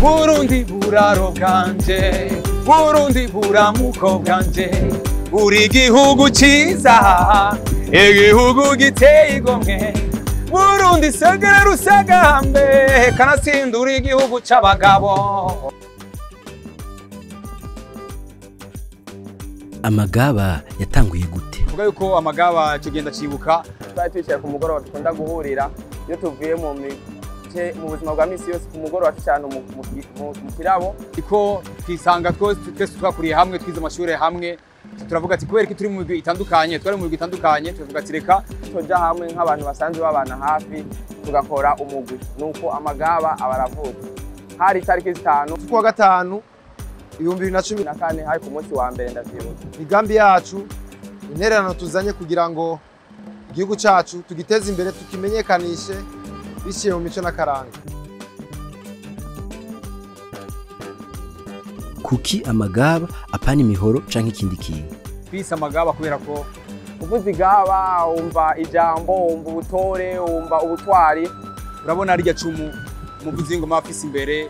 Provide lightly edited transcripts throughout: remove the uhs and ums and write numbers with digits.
Burundi buraro bwanje, Burundi buramuko bwanje, uri igihugu ciza, igihugu giteye igomwe, Burundi segera rusagambe, kanatsinda uri igihugu c'abagabo. Amagaba yatanguye gute? Vuga yuko amagaba kigenda cibuka twari twicaye ku mugoroba dukunda guhurira iyo tuvuye mu buzima bwa misi yose ku mugoroba cyane mu kirabo iko twisanga twese twakuriye hamwe twize amashure hamwe turavuga ati kubera ko turi mu migwi itandukanye twari mu migwi itandukanye turavuga ati reka tuja hamwe nk'abantu basanzwe babana hafi tugakora umugwi nuko amagaba abaravutse hari itariki 5 z'ukwa gatanu 2014 hari ku munsi wa mbere ndavyibuka. Imigambi yacu intererano tuzanye kugira ngo igihugu cacu tugiteze imbere tukimenyekanishe biciye mu mico n'akaranga. Kuki amagaba apana imihoro canke ikindi kintu? Twise amagaba kubera ko uvuze igaba wumva ijambo, wumva ubutore, wumva ubutwari. Urabona rirya cumu umuvuzi w'ingoma afise imbere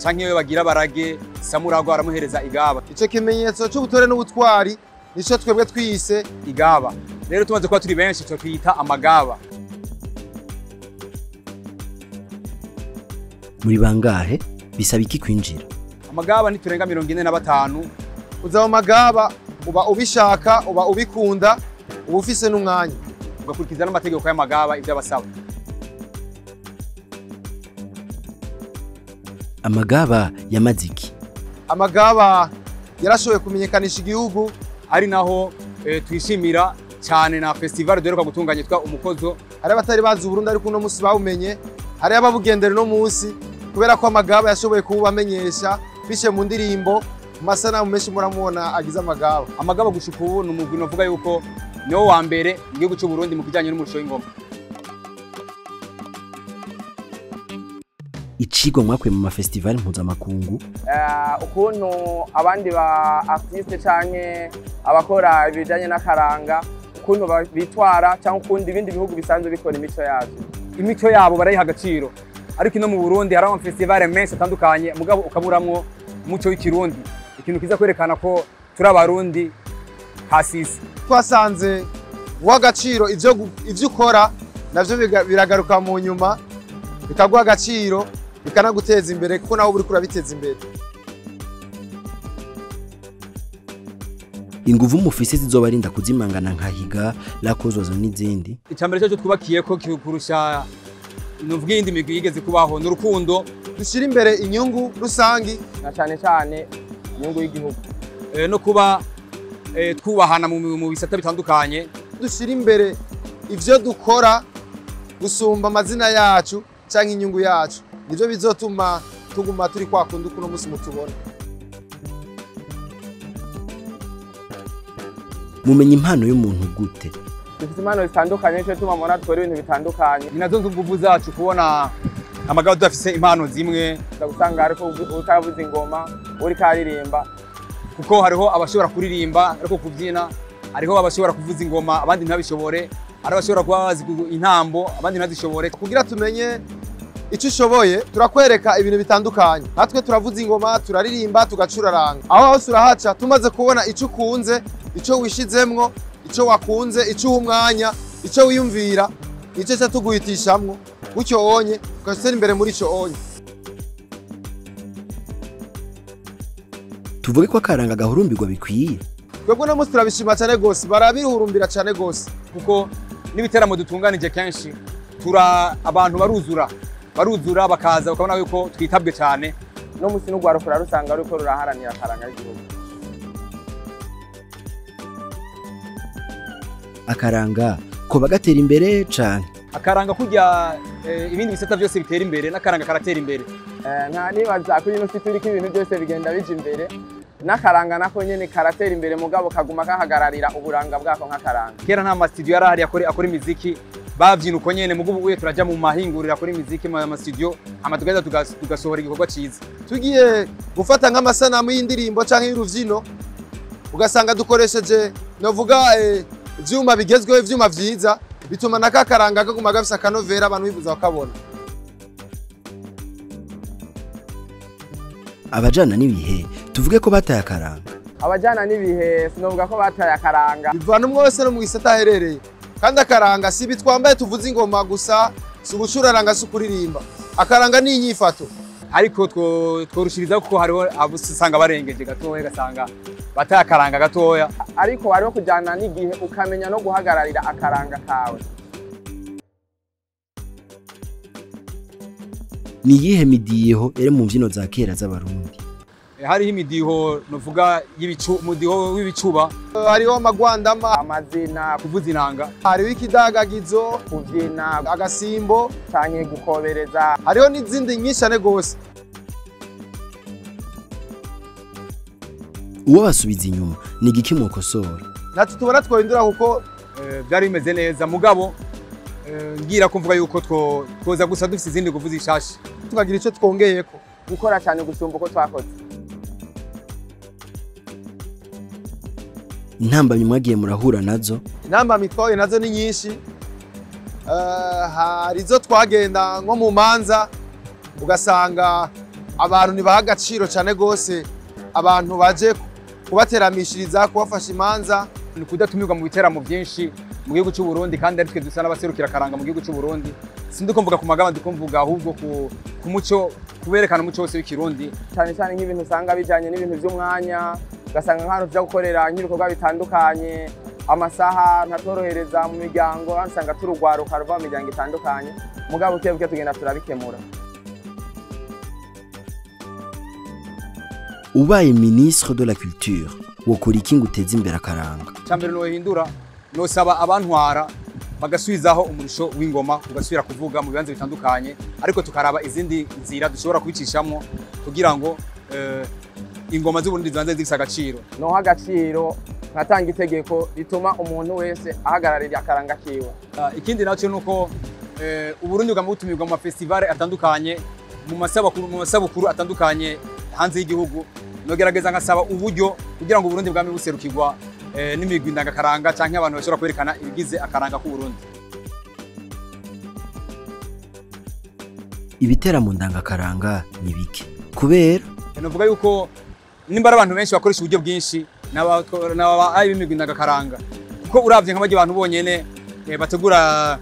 canke iyo bagira barage Samuragwa aramuhereza igaba. Ico kimenyetso c'ubutore n'ubutwari nico twebwe twise igaba. Rero tumaze kuba turi benshi twita amagaba. Muri bangahe bisaba iki kwinjira? Amagaba niturenga 45. Uza mu magaba uba ubishaka, uba ubikunda, uba ufise n'umwanya, ugakurikiza n'amategeko y'amagaba ivyo abasaba. Amagaba yamaze iki? Amagaba yarashoboye kumenyekanisha igihugu, ari naho twishimira cyane na festival duheruka gutunganya yitwa Umukozo. Hari abatari bazi Burundi ariko uno munsi bawumenye, hari ababugendera uno munsi kubera ko amagaba yashoboye kubamenyesha biciye mu ndirimbo, mu masanamu menshi muramubona agize amagaba. Amagaba gushika ubu ni umugwi novuga yuko niwo wa mbere mu gihugu c'u Burundi mu kijanye n'umurusho w'ingoma. Icigwa mwakuye mu mafestival mpuzamakungu, ukuntu abandi ba artiste canke abakora ibijanye n'akaranga ukuntu bitwara canke ukundi ibindi bihugu bisanzwe bikora imico yavyo. Imico yabo barayiha agaciro, ariko ino mu Burundi hari amafestival menshi atandukanye mugabo ukaburamwo umuco w'ikirundi, ikintu kiza kwerekana ko turi abarundi hasisi. Twasanze guha agaciro ivyo ukora navyo biragaruka mu nyuma bikaguha agaciro bikanaguteza imbere kuko nawe uriko urabiteza imbere. Inguvu mufise zizobarinda kuzimangana nka Higa, Lakozwazo n'izindi. Icambere cyo twubakiye ko kurusha nuvuga iyindi migwi yigeze kubaho n'urukundo, dushira imbere inyungu rusangi na cane cane inyungu y'igihugu, no kuba twubahana mu bisata bitandukanye. Dushira imbere ivyo dukora gusumba amazina yacu canke inyungu yacu, nivyo bizotuma tuguma turi kwa kundi kuno musi mutubona. Mumenye impano y'umuntu gute? Dufite impano zitandukanye nico tuma mubona dukora ibintu bitandukanye. Ni nazo nguvu zacu kubona amagaba dufise impano zimwe, usanga ariko utavuza ingoma uriko aririmba, kuko hariho abashobora kuririmba ariko kuvyina, hariho abashobora kuvuza ingoma abandi ntibabishobore, hari abashobora kuba bazi intambo abandi ntibazishobore. Kugira tumenye ico ushoboye turakwereka ibintu bitandukanye. Natwe turavuza ingoma, turaririmba, tugacuraranga. Aho hose urahaca tumaze kubona ico ukunze, ico wishizemwo, ico wakunze, ico uha umwanya, ico wiyumvira, nico ca tuguhitishamwo gutyo onye ugasera imbere muri ico onye. Tuvuge ko akaranga gahurumbirwa bikwiye. Twebwe no munsi turabishima cane gose, barabihurumbira cane gose, kuko n'ibiteramo dutunganije kenshi tura abantu baruzura bakaza bakabona yuko twitabwe cyane. No munsi n'ugwarukura rusanga ruko ruraharanira akaranga y'igihugu. Akaranga ko bagatera imbere cane. Akaranga kurya ibindi bisata byose bitera imbere n'akaranga karatera imbere. Nta nibaza ko ino turiko ibintu byose bigenda bija imbere, n'akaranga nako nyene karatera imbere mugabo kaguma kahagararira uburanga bwako nk'akaranga. Kera nta ma studio yarahari akora imiziki, Bavyina uko nyene, mugubu uye turaja mu mahingurira kuri miziki mu ma studio, hama tugaheza tugasohora igikorwa ciza. Tugiye gufata nk'amasanamu y'indirimbo canke y'uruvyino, ugasanga dukoresheje novuga ivyuma bigezweho, ivyuma vyiza, bituma na kakaranga kaguma gafise akanovera, abantu bifuza bakabona. Abajana n'ibihe tuvuge ko bataye akaranga? Abajana n'ibihe sinovuga ko bataye akaranga. Bivana umwe wese no mu gisata aherereye, kandi akaranga si ibi twambaye tuvuza ingoma gusa, si ugucuraranga, si ukuririmba. Akaranga ni inyifato. Ariko tworushiriza kuko hariho abo usanga barengeje gatoya, gasanga bataye akaranga gatoya. Ariko hariho kujyana n'igihe, ukamenya no guhagararira akaranga kawe. Ni iyihe midiho yari mu mbyino za kera z'Abarundi? Hariho imidiho novuga y'ibicu, umudiho w'ibicuba. Hariho amagwandama, amazina, kuvuza inanga, hariho ikidagagizo, kubyina agasimbo canke gukobereza, hariho n'izindi nyinshi cane gose. Uwo basubiza inyuma ni igiki mwokosora? Natwe tubona twohindura kuko byari bimeze neza, mugabo ngira ko mvuga yuko twoza gusa dufise izindi nguvu zishasha, tukagira ico twongeyeko, gukora cyane gusumba uko twakoze. Intambamyi mwagiye murahura nazo? Intambamyi twahuye nazo ni nyinshi. Hari izo twagenda nko mu manza, ugasanga abantu ntibaha agaciro cyane gose abantu baje kubateramishiriza, kubafasha imanza. Ni kudatumirwa mu biteramo byinshi mu gihugu cy'u Burundi, kandi ari twe dusa n'abaserukira akaranga mu gihugu cy'u Burundi. Sindi ko mvuga ku magaba, ndiko mvuga ahubwo ku muco, kuberekana umuco wose w'ikirundi. Cyane cyane nk'ibintu usanga bijanye n'ibintu by'umwanya, ugasanga nk'ahantu tuja gukorera nk'ibikorwa bitandukanye, amasaha ntatorohereza mu miryango, hano usanga turugwaruka ruva mu miryango itandukanye, mugabo buke buke tugenda turabikemura. Ubaye ministre de la culture, wokora iki ngo uteze imbere akaranga? Icambere nohindura, nosaba abantwara bagasubizaho umurisho w'ingoma, ugasubira kuvuga mu bibanza bitandukanye, ariko tukaraba izindi nzira dushobora kubicishamo kugira ngo ingoma z'Uburundi zibanze zifise agaciro. Noha agaciro nkatanga itegeko rituma umuntu wese ahagararira akaranga kiwe. Ikindi naco nuko Uburundi bwama butumirwa mu mafestivale atandukanye, mu masabukuru atandukanye hanze y'igihugu. Nogerageza nkasaba uburyo kugira ngo Uburundi bwame buserukirwa n'imigwi ndangakaranga canke abantu bashobora kwerekana ibigize akaranga k'u Burundi. Ibiteramo ndangakaranga ni bike kubera Novuga yuko nimba ari abantu benshi bakoresha uburyo bwinshi n'aba ari b'imigwi ndangakaranga, kuko uravye nk'abarya abantu bonyene bategura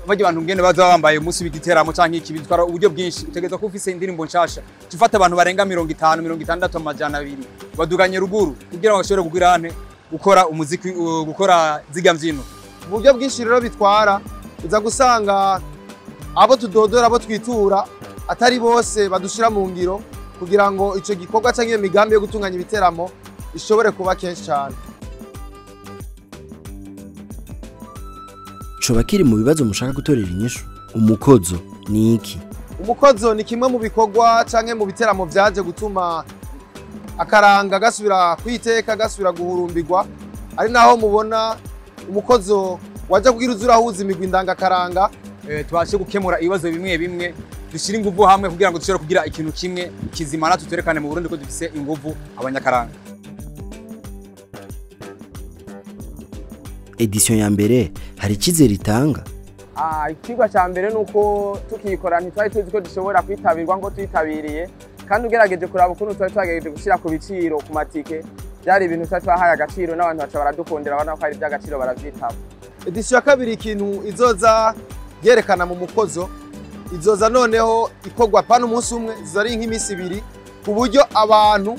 barya abantu ngene baza bambaye umunsi w'igiteramo canke iki, bitwara uburyo bwinshi. Utegerezwa kuba ufise indirimbo nshasha, ufata abantu barenga 50, 60, 200 baduganye ruguru kugira ngo bashobore kugira ante gukora umuziki, gukora ziga mbyino. Uburyo bwinshi rero bitwara, uza gusanga abo tudodora, abo twitura atari bose badushira mu ngiro kugira ngo ico gikorwa canke iyo migambi yo gutunganya ibiteramo ishobore kuba kenshi cyane. Coba kiri mu bibazo mushaka gutorera inyishu? Umukozo ni iki? Umukozo ni kimwe mu bikorwa canke mu biteramo vyaje gutuma akaranga gasubira kwiteka, gasubira guhurumbirwa, ari naho mubona umukozo waje kugira uzurahuza imigwi ndangakaranga. Tubashe gukemura ibibazo bimwe bimwe, dushire inguvu hamwe kugira ngo dushobore kugira ikintu kimwe kizima, natwe twerekane mu Burundi ko dufise inguvu abanyakaranga. Edition ya mbere hari icizere itanga? Ikigwa ca mbere nuko tukikora ntitwari tuzi ko dushobora kwitabirwa ngo twitabiriye, kandi ugerageje kuraba ukuntu twari twagerageje gushira ku biciro ku matike, byari ibintu twari twahaye agaciro n'abantu baca baradukundira, babona ko ari iby'agaciro baravyitaba. Edition ya kabiri ikintu izoza yerekana mu mukozo, izoza noneho ikorwa pana umunsi umwe, izoza ari nk'imisi ibiri, ku buryo abantu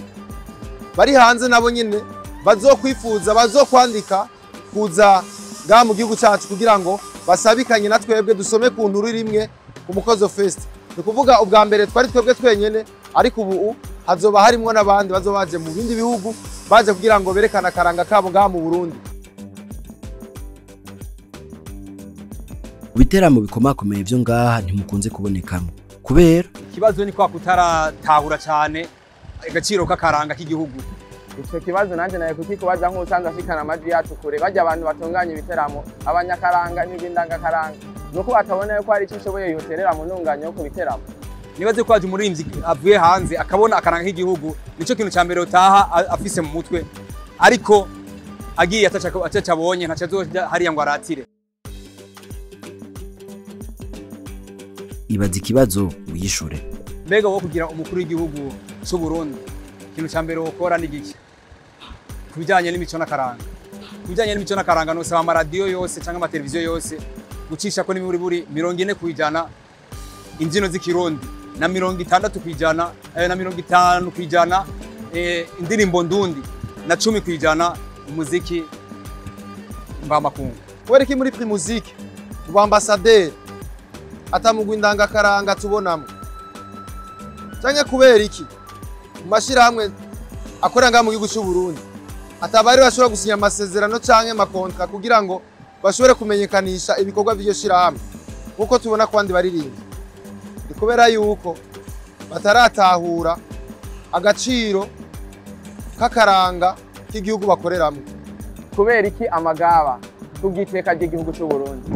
bari hanze nabo nyene bazokwifuza, bazokwandika kuza ngaha mu gihugu cyacu kugira ngo basabikanye na twebwe dusome ku nkuru rimwe ku Mukozo Fest. Ni kuvuga ubwa mbere twari twebwe twenyene, ariko ubu hazoba harimwo n'abandi bazoba baje mu bindi bihugu baje kugira ngo berekane akaranga kabo ngaha mu Burundi. Ibiteramo bikomakomeye vyo ngaha ntimukunze kubonekamo kubera ikibazo ni kwa kutaratahura cyane agaciro k'akaranga k'igihugu. Ico kibazo nanje naye kukikubaza nk'usanzwe ashikana amajwi yacu kure, barya abantu batunganya ibiteramo, abanyakaranga n'imigwi ndangakaranga Nuko batabona yuko hari icyo ishoboye yoterera mu ntunganya yo kubiteramo. Nibaze ko haje umuririmbyi avuye hanze akabona akaranga k'igihugu, nico kintu ca mbere utaha afise mu mutwe, ariko agiye ataca abonye, ntaco azoja hariya ngo aratire. Ibaza ikibazo wiyishure. Mbega wo kugira umukuru w'igihugu c'u Burundi, ikintu ca mbere wokora ni giki ku bijanye n'imico n'akaranga? Ku bijanye n'imico n'akaranga, nosaba amaradiyo yose canke amateleviziyo yose gucisha ko n'imiburiburi 40% imbyino z'ikirundi na 60% na 50% indirimbo ndundi na 10% umuziki mvamakungu. Kubera iki muri Primusic mu bambasaderi atamugwa indangakaranga tubonamo? Canke kubera iki mu mashirahamwe akorera ngaha mu gihugu c'u Burundi atabari bashobora gusinya amasezerano canke amakontra kugira ngo bashobore kumenyekanisha ibikorwa vy'iryo shirahamwe nkuko tubona ku bandi baririmbyi? Ni kubera yuko bataratahura agaciro k'akaranga k'igihugu bakoreramwo. Kubera iki amagaba kubw'iteka ry'igihugu c'u Burundi?